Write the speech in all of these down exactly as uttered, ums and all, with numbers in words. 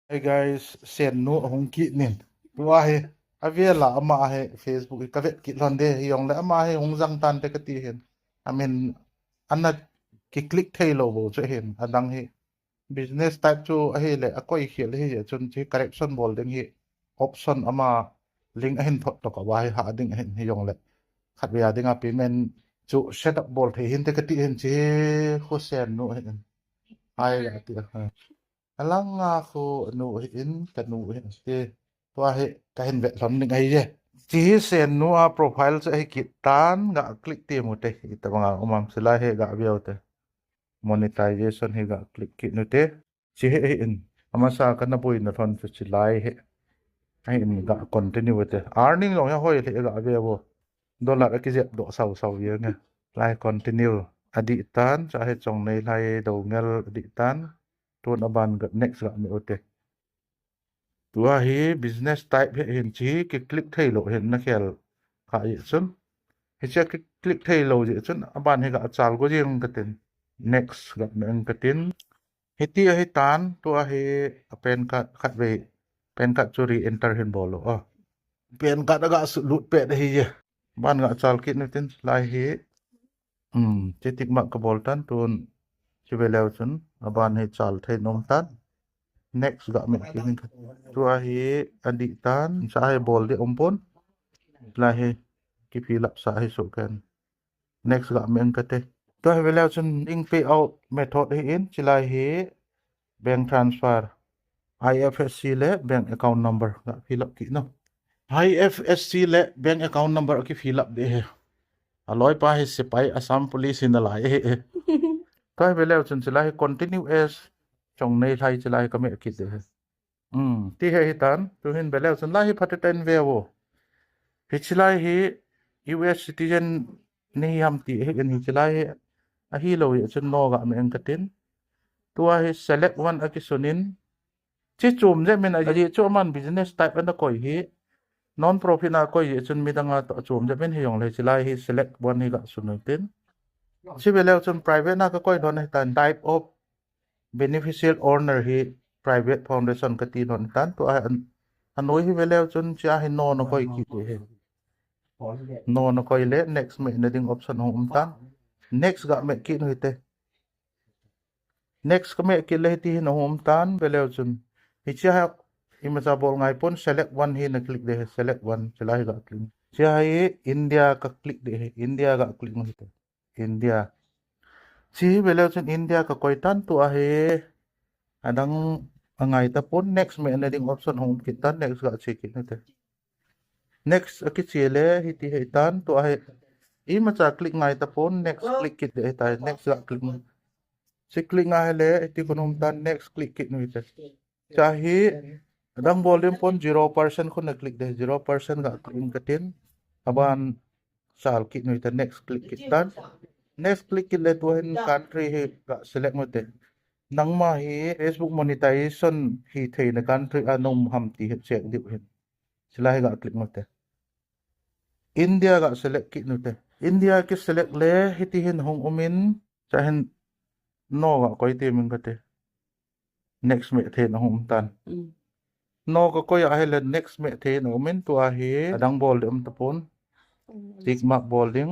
Hey guys, Sennu ahung kit in. Tua hi, avela ama hi Facebook hi kavet kit lhon de, hijongle ama hi hung jang tante kati hin. I mean, ana ki click thei lou bou chu hin, adang hi. Business type chu ahile, akoi khel hi, chun chi correction bol ding hi. Option ama link ahin thot to ka va hi ha ding ahin hijongle. Khatvei a dinga payment chu set up bol thei hinte kati hin chi khu Sennu hin. Ai, ati a. Alanga khu nu hin, kanu hin ti. Tua hi kahin vet lhon ding ahi je. Chi hi Sennu a profile chu ahi kit tan, ga click ti mu te. Itobanga um am, chilai hi ga veu te. Monetization hi ga click kit nu te. Chi hi hin. Amasa kana boina lhon chu chilai hi. Ahin ga continue te. Earning jong hi hoi le ga veu. Dollar akijep doh sau sau veu nge. Lai continue. Adih tan, cha hi Chongnei Lhai Doungel adih tan. Tun aban ga next ga me u te. Tua hi business type hi hin chi ki click thei lou hin na khel kha jeh chun. Hiche ki click thei lou jeh chun aban hi ga chal go jeng katin. Next ga me eng katin. Hiti ahi tan, tua hi a PAN card khatvei. PAN card chu re-enter hin bol u. Oh. PAN card aga su lut pet ahi je. Ban ga chal kit nu tin lai hi. Hmm, chi tick mark ka bol tan tun. Chi ve leu chun. Aban hi chal thei nom tan. Next ga me kit in. Tua hi adih tan. Sa hi bol di um pon. Lai hi ki fill up sa hi su ken. Next ga me eng kate. Tua hi ve leu chun ding payout method hi in. Chilai hi bank transfer. I F S C le bank account number ga fill up kit no. I F S C le bank account number ki fill up de he. Aloi pa hi sepai Assam Police hin alai he. Tua hi ve leu chun chilai hi continue as Chongnei Lhai chilai hi ka me kit de he. Hmm, ti hi hi tan, tu hin ve leu chun lai hi phatecha in ve vo. Hiche lai hi U S citizen nahi ham ti hi in hiche lai hi ahi lou hi chun no ga me eng katin. Tua hi select one a kisun in. Chi chom jep in ahi chu aman business type ana koi hi. Non profit na koi hi chun midang a to chom jep in hijongle chilai hi select one hi ga sun u tin. Chi ve leu chun private na ka koi lhon hi tan type of beneficial owner hi private foundation kati lhon tan tua hi an, anoi hi ve leu chun chia hi no na koi kit hi. No na koi le next me na ding option hung um tan. Next ga me kit nu hite. Next ka me kit le hiti hin hung um tan ve leu chun. Hichia hi imacha bol ngai pon select one hi na click de select one chilai hi ga click. Chia hi India ka click de India ga click nu hite. India. Chi hi ve leu chun India ka koi tan tua hi. Adang angai tapon next me na ding option hung kit tan next ga chi kit nate. Next a kichi le hiti hi tan tua hi. Imacha click ngai tapon next click kit de hi ta next ga click. Chi click ngai le hiti kun um tan next click kit nu hite. Cha hi adang bol ding pon zero percent khun na click de zero percent ga click katin. Aban chal kit nu hite next click kit tan. Next click kit le tua hin country hi ga select nu te. Nangma hi Facebook monetization hi theina country a na um ham ti hi check diu hin. Chilai hi ga click nu te. India ga select kit nu te. India ki select le hiti hin hung um in cha hin no ga koi ti min kate. Next me thei na hung um tan. No ka koi a hi le next me thei na um in tua hi adang bol de um tapon. Tick mark bol ding.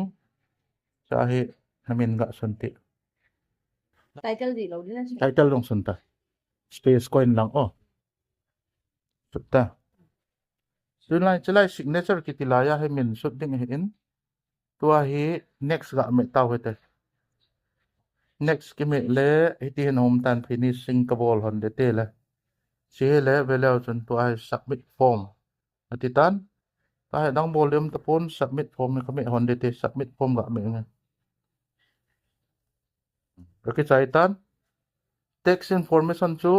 Cha hi na min ga sun ti. Title di lo di na. Title dong sun ta. Space koi in lang o. Sut ta. Chulai chilai signature kiti lai a hi min sut ding hi in. Tua hi next ga me tau hite. Next ki me le hiti hin hung um tan finishing ka bol hon de te le. Chi hi le ve leu chun tua hi submit form. Ati tan. Tua hi dang bol dem tapon submit form ka me hon de te submit form ga me nge. Ka kichai tan. Tax information chu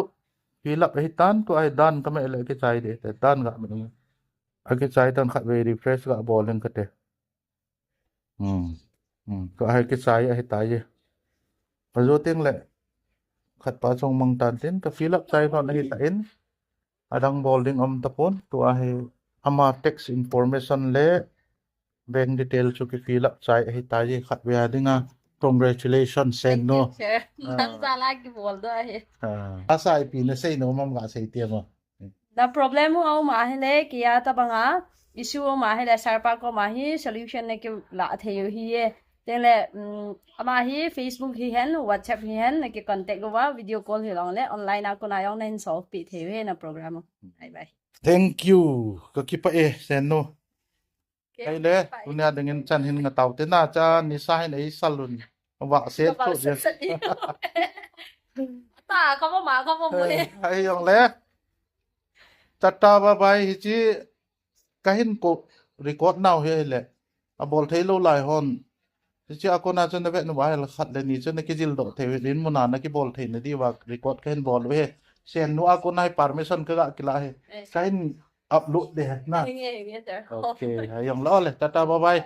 fill up ahi tan tua hi done ka me le kichai de te done ga me nge. A kichai tan khatvei refresh ga bol leng kate. Hmm. Hmm. Tua hi kichai ahi tai. Ajo teng le khat pa chong mang tan tin ka fill up chai lhon ahi ta in. Adang bol ding um tapon tua hi ama tax information le bank detail chu ki fill up chai ahi tai khatvei a dinga. Congratulations, Sennu. Sir, nang jala kibol doh ahi. Ah, asa ipi nasei nom am gasei temo. Na problem ho aum ahile, keiya tabanga issue aum ahile, sir pa koma hi solution nakilah thei u ahi e. Tengle, um, ama hi Facebook hihen, WhatsApp hihen, naki contact uva, video call hilongle, online a kona jong nahin solve peh thei u ahi na problem u. Bye bye. Thank you. Kakipah e, Sennu. Ahile, tunia dingin chan hin ngatau te na cha, nisa hin ei salun. Vah set to dia. Ta, kamo ma, kamo mu e. Ahijongle. Tata bye bye hiche kahin ko record nau hi ahile. Abol thei lou lai hon. Hiche a kona chun navet uva ahile khat le ni chun nakijil doh thei u ahi, dinmun a nakibol thei na diuva record kahin bol u ahi. Sennu a kona hi permission kaga kilah ahi. Kahin upload de na. Hinge, hinge, sir. Okay, ahijongle ole. Tata bye bye.